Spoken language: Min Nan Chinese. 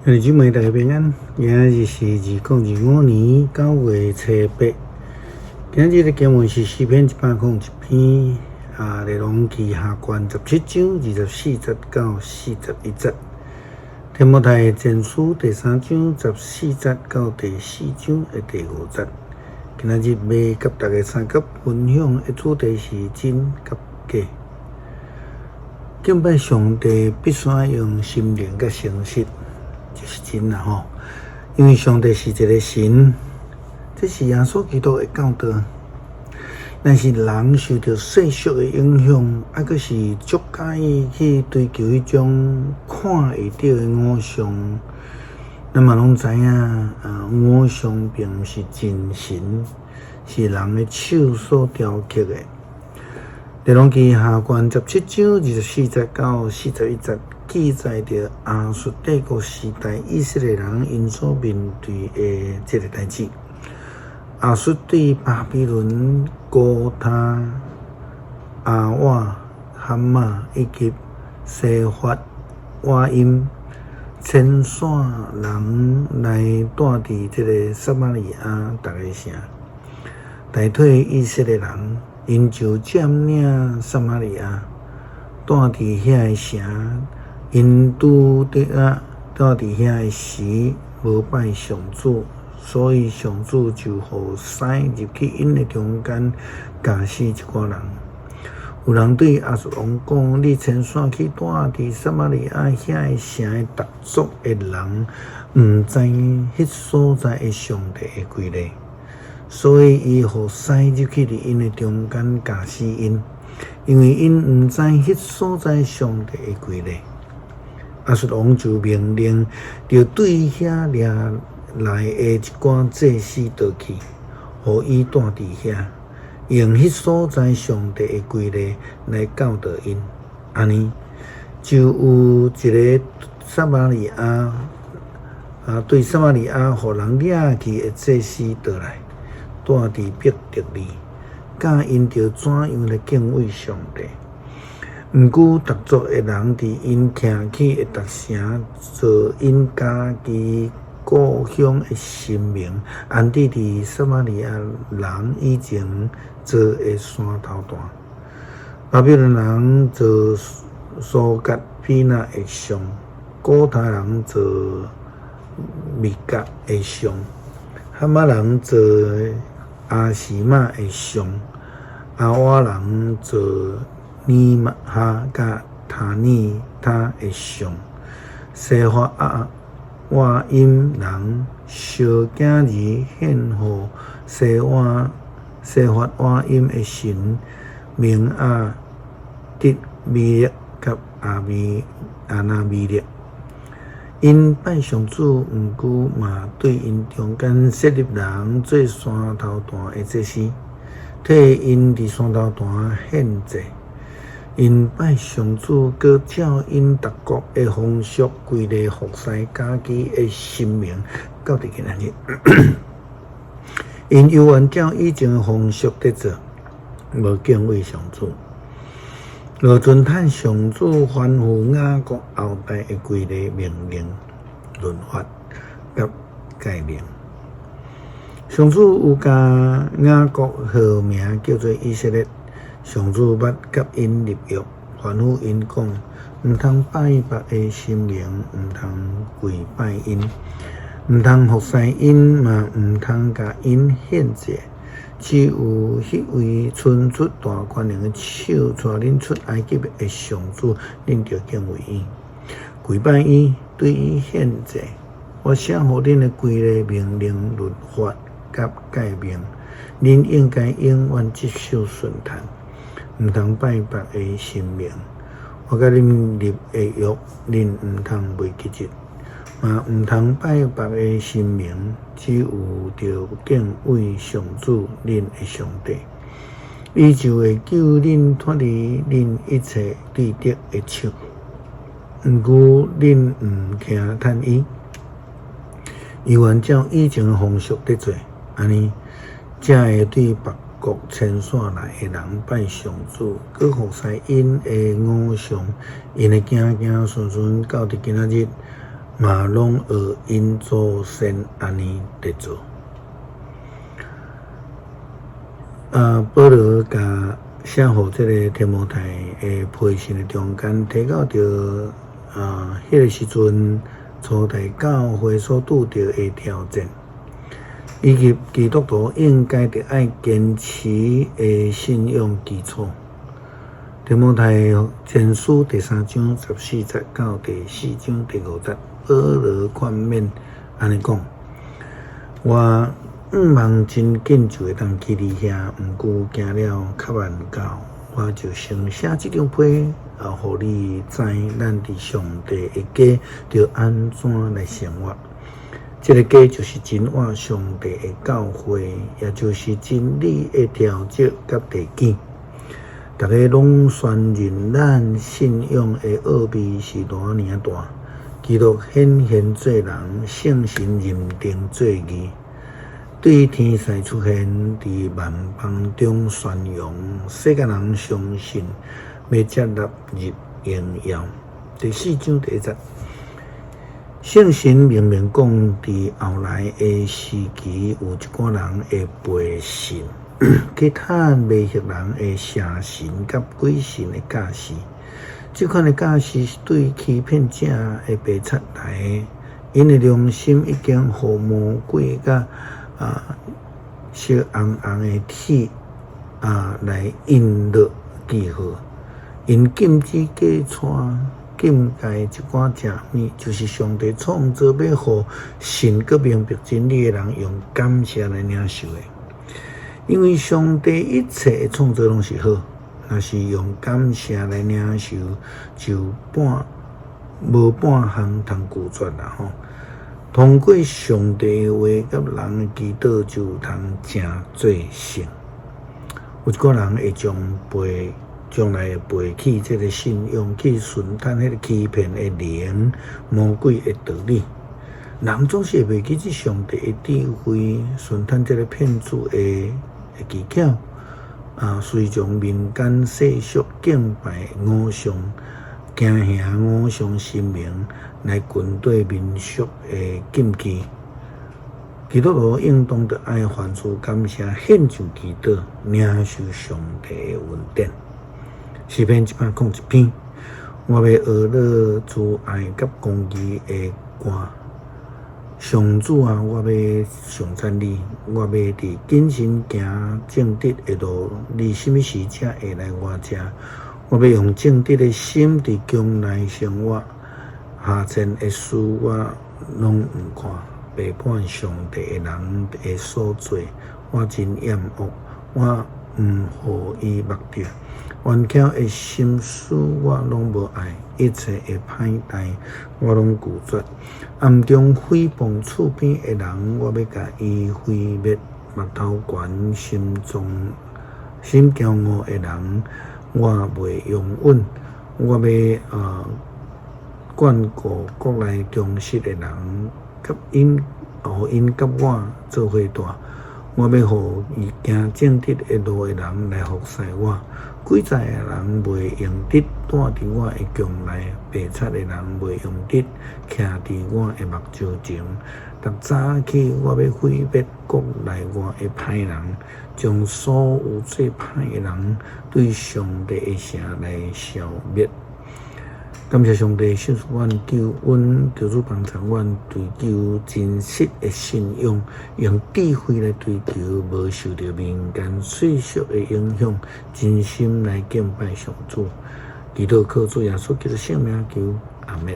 兄弟姊妹，大家平安。今日是2025年9月初八。今日的經文是詩篇101篇，列王記下卷17章24節到41節。提摩太前書第三章14節到第四章的第5節。今日欲佮大家相佮分享的主題是真佮假。敬拜上帝必須愛用心靈佮誠實，就是真啦吼。因為上帝是一个神，這是耶穌基督的教導。但是人受著世俗的影響，猶閣是足佮意去追求彼種看會著的偶像。咱嘛攏知影，偶像並毋是真神，是人的手所雕刻的。列王記下卷17章24節到41節記載著亞述帝國時代以色列人𪜶所面對的這个代誌。亞述對巴比倫、古他、亞瓦、哈馬以及西法瓦音遷徙人來住佇這个撒瑪利亞逐个城，代替以色列人，𪜶就佔領撒瑪利亞，住佇遐个城。𪜶拄著啊，住佇遐个時無拜上主，所以上主就予獅入去𪜶的中間，咬死一寡人。有人對亞述王講：你遷徙去住佇撒瑪利亞遐个城的逐族的人，毋知彼所在的上帝的規例，所以伊予獅入去佇𪜶的中間，咬死𪜶，因為𪜶毋知彼所在上帝的規例。亞述王就命令，著對遐掠來的一寡祭司倒去，予伊住佇遐，用彼所在上帝的規例來教導𪜶。按呢，就有一个撒瑪利亞對撒瑪利亞予人掠去的祭司倒來，住佇伯特利，教𪜶著怎樣來敬畏上帝。毋過，逐族的人佇𪜶徛起的逐城，造𪜶家己故鄉的神明，安置佇撒瑪利亞人以前造的山頭壇。巴比倫人造蘇格比納的像，古他人造米甲的像，哈馬人造亞示瑪的像，亞瓦人造尼哈佮塔尼他的像，西法瓦音人相囝兒獻予西法瓦音的神，名亞得米勒佮亞拿米勒。𪜶拜上主，毋過嘛對𪜶中間設立人做山頭壇的祭司，替𪜶佇山頭壇獻祭。𪜶拜上主，閣照𪜶逐國的風俗規例服侍家己的神明，到佇今仔日。𪜶猶原照以前的風俗佇做，無敬畏上主，無遵趁上主吩咐雅各後代的規例命令、律法佮誡命。上主有共雅各號名叫做以色列。上主捌佮𪜶立約，吩咐𪜶講：毋通拜別个神明，毋通跪拜𪜶，毋通服侍𪜶，嘛毋通共𪜶獻祭。只有彼位伸出大權能的手，帶恁出埃及的上主，恁著敬畏伊，跪拜伊，對伊獻祭。我寫予恁的規例命令、律法佮誡命，恁應該永遠執守順趁。毋通拜別个神明，我佮恁立的約，恁毋通袂記得，嘛毋通拜別个神明，只有著敬畏上主恁的上帝，伊就會救恁脫離恁一切對敵的手。毋過恁毋聽趁伊，猶原照以前的風俗佇做，按呢才會對別國遷徙來的人拜上主，閣服侍𪜶的偶像，𪜶的囝囝孫孫到佇今仔日，嘛攏學𪜶祖先按呢佇做。保羅共寫予這个提摩太的批信的中間，提到著彼个時陣初代教會所拄著的挑戰，以及基督徒應該著愛堅持的信仰基礎。提摩太前書第三章十四節到第四章第五節，保羅勸勉按呢講：我向望真緊就會當去你遐，毋過行了較慢到，我就先寫這張批，予你知，咱佇上帝的家著按怎來生活。這个家就是真活上帝的教會，也就是真理的條則佮地基。逐家攏宣認咱信仰的奧秘是偌爾大。基督顯現做人，聖神認定做義，對天使出現，佇萬邦中宣揚，世間人相信，欲接納入榮耀。第四章第一節，聖神明明講，佇後來的時期，有一寡人會背信，去趁迷惑人的邪神佮鬼神的教示。這款的教示是對欺騙者的白賊來的，𪜶的良心已經予魔鬼佮燒紅紅的鐵來印落記號。𪜶禁止假娶、禁戒一寡食物，就是上帝創造欲予信閣明白真理的人用感謝來領受的。因為上帝一切的創造攏是好，若是用感謝來領受，就半無半項通拒絕啦吼。通過上帝的話佮人的祈禱，就通成做聖。有一寡人會將背將來會背棄這个信仰，去順趁彼个欺騙的靈、魔鬼的道理。人總是會袂記這上帝的智慧，順趁這个騙子的技巧，隨從民間世俗敬拜偶像、敬獻偶像神明來跟綴民俗的禁忌。基督徒應當著愛凡事感謝，獻上祈禱，領受上帝的恩典。詩篇101篇，我欲學樂慈愛佮公義的歌。上主啊，我欲頌讚你，我欲佇謹慎行正直的路。你啥物時才會來我遮？我欲用正直的心佇宮內生活，下賤的事我攏毋看。背叛上帝的人的所做，我真厭惡，我毋予伊目著。頑巧的心思我攏無愛，一切的歹代我攏拒絕。暗中誹謗厝邊的人，我欲共伊毀滅。目頭懸心臟心驕傲的人，我袂容忍。我欲眷顧國內忠實的人，佮𪜶，予𪜶佮我做伙蹛。我欲予伊行正直的路的人來服侍我。詭詐的人袂用得蹛佇我的宮內，白賊的人袂用得徛佇我的目睭前。逐早起，我欲毀滅國內外的歹人，將所有做歹的人對上帝的城來消滅。感謝上帝賞賜阮救恩，求主幫助阮追求真實的信仰，用智慧來追求，無受著民間世俗的影響，真心來敬拜上主。祈禱靠主耶穌基督聖名求，阿們。